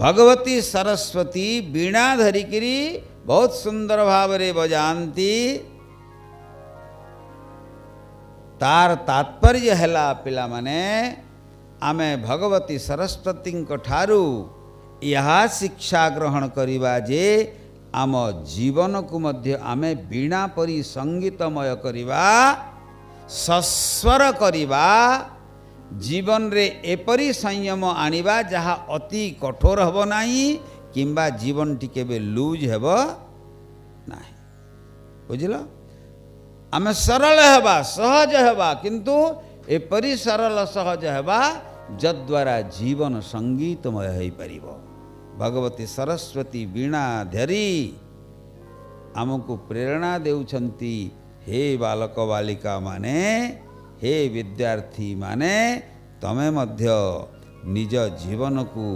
ଭଗବତୀ ସରସ୍ୱତୀ ବୀଣା ଧରିକିରି ବହୁତ ସୁନ୍ଦର ଭାବରେ ବଜାନ୍ତି, ତାର ତାତ୍ପର୍ଯ୍ୟ ହେଲା ପିଲାମାନେ, ଆମେ ଭଗବତୀ ସରସ୍ୱତୀଙ୍କ ଠାରୁ ଏହା ଶିକ୍ଷା ଗ୍ରହଣ କରିବା ଯେ ଆମ ଜୀବନକୁ ମଧ୍ୟ ଆମେ ବୀଣା ପରି ସଙ୍ଗୀତମୟ କରିବା, ସସ୍ୱର କରିବା। ଜୀବନରେ ଏପରି ସଂୟମ ଆଣିବା ଯାହା ଅତି କଠୋର ହେବ ନାହିଁ କିମ୍ବା ଜୀବନଟି କେବେ ଲୁଜ୍ ହେବ ନାହିଁ। ବୁଝିଲ? ଆମେ ସରଳ ହେବା, ସହଜ ହେବା, କିନ୍ତୁ ଏପରି ସରଳ ସହଜ ହେବା ଯଦ୍ୱାରା ଜୀବନ ସଙ୍ଗୀତମୟ ହୋଇପାରିବ। ଭଗବତୀ ସରସ୍ୱତୀ ବୀଣା ଧରି ଆମକୁ ପ୍ରେରଣା ଦେଉଛନ୍ତି, ହେ ବାଲକ ବାଳିକାମାନେ, ହେ ବିଦ୍ୟାର୍ଥୀମାନେ, ତମେ ମଧ୍ୟ ନିଜ ଜୀବନକୁ